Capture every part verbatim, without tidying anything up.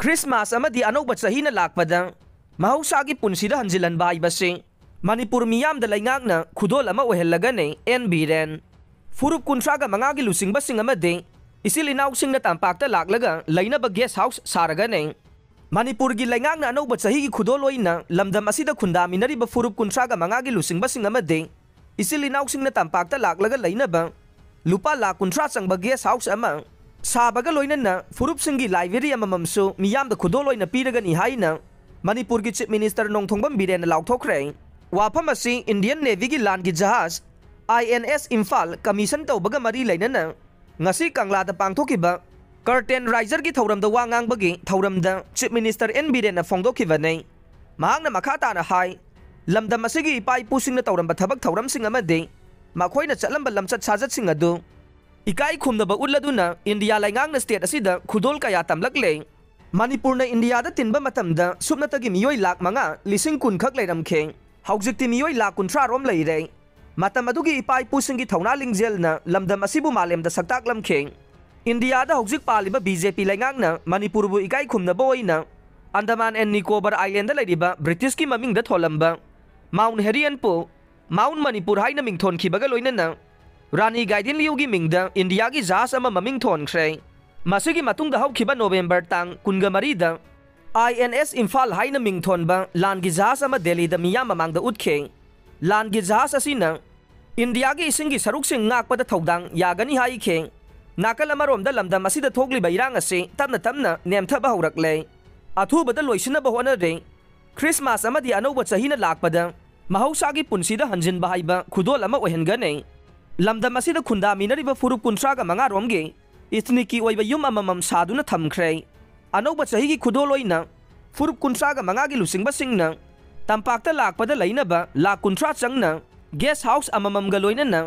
Christmas ꯑꯃꯗꯤ ꯑꯅꯧꯕ ꯆꯍꯤꯅ ꯂꯥꯛꯄꯗ ꯃꯍꯧꯁꯥꯒꯤ ꯄꯨꯟꯁꯤꯗ ꯍꯟꯖꯤꯜꯍꯟꯕ ꯍꯥꯏꯕꯁꯤ ꯃꯅꯤꯄꯨꯔ ꯃꯤꯌꯥꯝꯗ ꯂꯩꯉꯥꯛꯅ ꯈꯨꯗꯣꯜ ꯑꯃ ꯑꯣꯏꯍꯜꯂꯒꯅꯤ ꯑꯦꯟ ꯕꯤꯔꯦꯟ꯫ ꯐꯨꯔꯨꯞ ꯀꯨꯟꯊ꯭ꯔꯥꯒ ꯃꯉꯥꯒꯤ ꯂꯨꯆꯤꯡꯕꯁꯤꯡ ꯑꯃꯗꯤ ꯏꯆꯤꯜ ꯏꯅꯥꯎꯁꯤꯡꯅ ꯇꯝꯄꯥꯛꯇ ꯂꯥꯛꯂꯒ ꯂꯩꯅꯕ ꯒꯦꯁ ꯍꯥꯎꯁ ꯁꯥꯔꯒꯅꯤ꯫ ꯃꯅꯤꯄꯨꯔꯒꯤ ꯂꯩꯉꯥꯛꯅ ꯑꯅꯧꯕ ꯆꯍꯤꯒꯤ ꯈꯨꯗꯣꯜ ꯑꯣꯏꯅ ꯂꯝꯗꯝ ꯑꯁꯤꯗ ꯈꯨꯟꯗꯥꯃꯤꯟꯅꯔꯤꯕ ꯐꯨꯔꯨꯞ ꯀꯨꯟꯊ꯭ꯔꯥꯒ ꯃꯉꯥꯒꯤ ꯂꯨꯆꯤꯡꯕꯁꯤꯡ ꯑꯃꯗꯤ ꯏꯆꯤꯜ ꯏꯅꯥꯎꯁꯤꯡꯅ ꯇꯝꯄꯥꯛꯇ ꯂꯥꯛꯂꯒ ꯂꯩꯅꯕ ꯂꯨꯄꯥ ꯂꯥꯈ ꯀꯨꯟꯊ꯭ꯔꯥ ꯆꯪꯕ ꯒꯦꯁ ꯍꯥꯎꯁ ꯑꯃ ꯁꯥꯕꯒ ꯂꯣꯏꯅꯅ ꯐꯨꯔꯨꯞꯁꯤꯡꯒꯤ ꯂꯥꯏꯕ꯭ꯔꯦꯔꯤ ꯑꯃꯃꯝꯁꯨ ꯃꯤꯌꯥꯝꯗ ꯈꯨꯗꯣꯜ ꯑꯣꯏꯅ ꯄꯤꯔꯒꯅꯤ ꯍꯥꯏꯅ ꯃꯅꯤꯄꯨꯔꯒꯤ ꯆꯤꯐ ꯃꯤꯅꯤꯁꯇꯔ ꯅꯣꯡꯊꯣꯝꯕꯝ ꯕꯤꯔꯦꯟꯅ ꯂꯥꯎꯊꯣꯛꯈ꯭ꯔꯦ꯫ ꯋꯥꯐꯝ ꯑꯁꯤ ꯏꯟꯗꯤꯌꯟ ꯅꯦꯚꯤꯒꯤ ꯂꯥꯟꯒꯤ ꯖꯍꯥꯖ ꯑꯥꯏ ꯑꯦꯟ ꯑꯦꯁ ꯏꯝꯐꯥꯜ ꯀꯃꯤꯁꯟ ꯇꯧꯕꯒ ꯃꯔꯤ ꯂꯩꯅꯅ ꯉꯁꯤ ꯀꯪꯂꯥꯗ ꯄꯥꯡꯊꯣꯛꯈꯤꯕ ꯀꯔꯇꯦꯟ ꯔꯥꯏꯖꯔꯒꯤ ꯊꯧꯔꯝꯗ ꯋꯥ ꯉꯥꯡꯕꯒꯤ ꯊꯧꯔꯝꯗ ꯆꯤꯐ ꯃꯤꯅꯤꯁꯇꯔ ꯑꯦꯟ ꯕꯤꯔꯦꯟꯅ ꯐꯣꯡꯗꯣꯛꯈꯤꯕꯅꯤ꯫ ꯃꯍꯥꯛꯅ ꯃꯈꯥ ꯇꯥꯅ ꯍꯥꯏ, ꯂꯝꯗꯝ ꯑꯁꯤꯒꯤ ꯏꯄꯥ ꯏꯄꯨꯁꯤꯡꯅ ꯇꯧꯔꯝꯕ ꯊꯕꯛ ꯊꯧꯔꯝꯁꯤꯡ ꯑꯃꯗꯤ ꯃꯈꯣꯏꯅ ꯆꯠꯂꯝꯕ ꯂꯝꯆꯠ ꯁꯥꯖꯠꯁꯤꯡ ꯑꯗꯨ ꯏꯀꯥꯏ ꯈꯨꯝꯅꯕ ꯎꯠꯂꯗꯨꯅ ꯏꯟꯗꯤꯌꯥ ꯂꯩꯉꯥꯛꯅ ꯁ꯭ꯇꯦꯠ ꯑꯁꯤꯗ ꯈꯨꯗꯣꯜ ꯀꯌꯥ ꯇꯝꯂꯛꯂꯦ꯫ ꯃꯅꯤꯄꯨꯔꯅ ꯏꯟꯗꯤꯌꯥꯗ ꯇꯤꯟꯕ ꯃꯇꯝꯗ ꯁꯨꯞꯅꯇꯒꯤ ꯃꯤꯑꯣꯏ ꯂꯥꯈ ꯃꯉꯥ ꯂꯤꯁꯤꯡ ꯀꯨꯟ ꯈꯛ ꯂꯩꯔꯝꯈꯤ꯫ ꯍꯧꯖꯤꯛꯇꯤ ꯃꯤꯑꯣꯏ ꯂꯥꯈ ꯀꯨꯟꯊ꯭ꯔꯥ ꯔꯣꯝ ꯂꯩꯔꯦ꯫ ꯃꯇꯝ ꯑꯗꯨꯒꯤ ꯏꯄꯥ ꯏꯄꯨꯁꯤꯡꯒꯤ ꯊꯧꯅꯥ ꯂꯤꯡꯖꯦꯜꯅ ꯂꯝꯗꯝ ꯑꯁꯤꯕꯨ ꯃꯥꯂꯦꯝꯗ ꯁꯛꯇꯥꯛꯂꯝꯈꯤ꯫ ꯏꯟꯗꯤꯌꯥꯗ ꯍꯧꯖꯤꯛ ꯄꯥꯜꯂꯤꯕ ꯕꯤ ꯖꯦ ꯄꯤ ꯂꯩꯉꯥꯛꯅ ꯃꯅꯤꯄꯨꯔꯕꯨ ꯏꯀꯥꯏ ꯈꯨꯝꯅꯕ ꯑꯣꯏꯅ ꯑꯟꯗꯃꯥꯟ ꯑꯦꯟ ꯅꯤꯀꯣꯕꯔ ꯑꯥꯏꯂꯦꯟꯗ ꯂꯩꯔꯤꯕ ꯕ꯭ꯔꯤꯇꯤꯁꯀꯤ ꯃꯃꯤꯡꯗ ꯊꯣꯜꯂꯝꯕ ꯃꯥꯎꯟ ꯍꯦꯔꯤꯌꯟꯄꯨ ꯃꯥꯎꯟ ꯃꯅꯤꯄꯨꯔ ꯍꯥꯏꯅ ꯃꯤꯡꯊꯣꯟꯈꯤꯕꯒ ꯂꯣꯏꯅꯅ ꯔꯥꯅꯤ ꯒꯥꯏꯗꯤꯟꯂꯤꯌꯨꯒꯤ ꯃꯤꯡꯗ ꯏꯟꯗꯤꯌꯥꯒꯤ ꯖꯍꯥꯖ ꯑꯃ ꯃꯃꯤꯡ ꯊꯣꯟꯈ꯭ꯔꯦ꯫ ꯃꯁꯤꯒꯤ ꯃꯇꯨꯡꯗ ꯍꯧꯈꯤꯕ ꯅꯣꯕꯦꯝꯕꯔ ꯇꯥꯡ ꯀꯨꯟꯒ ꯃꯔꯤꯗ ꯑꯥꯏ ꯑꯦꯟ ꯑꯦꯁ ꯏꯝꯐꯥꯜ ꯍꯥꯏꯅ ꯃꯤꯡꯊꯣꯟꯕ ꯂꯥꯟꯒꯤ ꯖꯍꯥꯖ ꯑꯃ ꯗꯦꯜꯂꯤꯗ ꯃꯤꯌꯥꯝ ꯃꯃꯥꯡꯗ ꯎꯠꯈꯤ꯫ ꯂꯥꯟꯒꯤ ꯖꯍꯥꯖ ꯑꯁꯤꯅ ꯏꯟꯗꯤꯌꯥꯒꯤ ꯏꯁꯤꯡꯒꯤ ꯁꯔꯨꯛꯁꯤꯡ ꯉꯥꯛꯄꯗ ꯊꯧꯗꯥꯡ ꯌꯥꯒꯅꯤ ꯍꯥꯏꯈꯤ꯫ ꯅꯥꯀꯜ ꯑꯃꯔꯣꯝꯗ ꯂꯝꯗꯝ ꯑꯁꯤꯗ ꯊꯣꯛꯂꯤꯕ ꯏꯔꯥꯡ ꯑꯁꯤ ꯇꯞꯅ ꯇꯞꯅ ꯅꯦꯝꯊꯕ ꯍꯧꯔꯛꯂꯦ꯫ ꯑꯊꯨꯕꯗ ꯂꯣꯏꯁꯤꯟꯅꯕ ꯍꯣꯠꯅꯔꯤ꯫ ꯈ꯭ꯔꯤꯁꯃꯥꯁ ꯑꯃꯗꯤ ꯑꯅꯧꯕ ꯆꯍꯤꯅ ꯂꯥꯛꯄꯗ ꯃꯍꯧꯁꯥꯒꯤ ꯄꯨꯟꯁꯤꯗ ꯍꯟꯖꯤꯟꯕ ꯍꯥꯏꯕ ꯈꯨꯗꯣꯜ ꯑꯃ ꯑꯣꯏꯍꯟꯒꯅꯤ꯫ ꯂꯝꯗꯝ ꯑꯁꯤꯗ ꯈꯨꯟꯗꯥꯃꯤꯟꯅꯔꯤꯕ ꯐꯨꯔꯨꯞ ꯀꯨꯟꯊ꯭ꯔꯥꯒ ꯃꯉꯥ ꯔꯣꯝꯒꯤ ꯏꯊꯅꯤꯛꯀꯤ ꯑꯣꯏꯕ ꯌꯨꯝ ꯑꯃꯃꯝ ꯁꯥꯗꯨꯅ ꯊꯝꯈ꯭ꯔꯦ꯫ ꯑꯅꯧꯕ ꯆꯍꯤꯒꯤ ꯈꯨꯗꯣꯜ ꯑꯣꯏꯅ ꯐꯨꯔꯨꯞ ꯀꯨꯟꯊ꯭ꯔꯥꯒ ꯃꯉꯥꯒꯤ ꯂꯨꯆꯤꯡꯕꯁꯤꯡꯅ ꯇꯝꯄꯥꯛꯇ ꯂꯥꯛꯄꯗ ꯂꯩꯅꯕ ꯂꯥꯈ ꯀꯨꯟꯊ꯭ꯔꯥ ꯆꯪꯅ ꯒꯦꯁ ꯍꯥꯎꯁ ꯑꯃꯃꯝꯒ ꯂꯣꯏꯅꯅ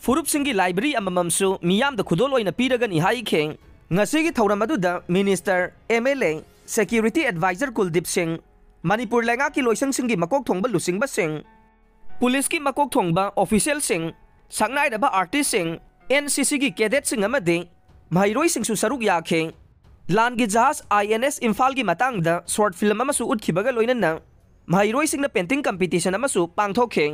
ꯐꯨꯔꯨꯞꯁꯤꯡꯒꯤ ꯂꯥꯏꯕ꯭ꯔꯦꯔꯤ ꯑꯃꯃꯝꯁꯨ ꯃꯤꯌꯥꯝꯗ ꯈꯨꯗꯣꯜ ꯑꯣꯏꯅ ꯄꯤꯔꯒꯅꯤ ꯍꯥꯏꯈꯤ꯫ ꯉꯁꯤꯒꯤ ꯊꯧꯔꯝ ꯑꯗꯨꯗ minister, M L A, security adviser Kuldip Singh, Manipur ꯂꯩꯉꯥꯛꯀꯤ ꯂꯣꯏꯁꯪꯁꯤꯡꯒꯤ ꯃꯀꯣꯛ ꯊꯣꯡꯕ ꯂꯨꯆꯤꯡꯕꯁꯤꯡ, ꯄꯨꯂꯤꯁꯀꯤ ꯃꯀꯣꯛ ꯊꯣꯡꯕ ꯑꯣꯐꯤꯁꯤꯌꯦꯜꯁꯤꯡ, ꯁꯛꯅꯥꯏꯔꯕ ꯑꯥꯔꯇꯤꯁꯁꯤꯡ, ꯑꯦꯟ ꯁꯤ ꯁꯤꯒꯤ ꯀꯦꯗꯦꯠꯁꯤꯡ ꯑꯃꯗꯤ ꯃꯍꯩꯔꯣꯏꯁꯤꯡꯁꯨ ꯁꯔꯨꯛ ꯌꯥꯈꯤ꯫ ꯂꯥꯟꯒꯤ ꯖꯍꯥꯖ ꯑꯥꯏ ꯑꯦꯟ ꯑꯦꯁ ꯏꯝꯐꯥꯜꯒꯤ ꯃꯇꯥꯡꯗ ꯁꯣꯔꯠ ꯐꯤꯂꯝ ꯑꯃꯁꯨ ꯎꯠꯈꯤꯕꯒ ꯂꯣꯏꯅꯅ ꯃꯍꯩꯔꯣꯏꯁꯤꯡꯅ ꯄꯦꯟꯇꯤꯡ ꯀꯝꯄꯤꯇꯤꯁꯟ ꯑꯃꯁꯨ ꯄꯥꯡꯊꯣꯛꯈꯤ꯫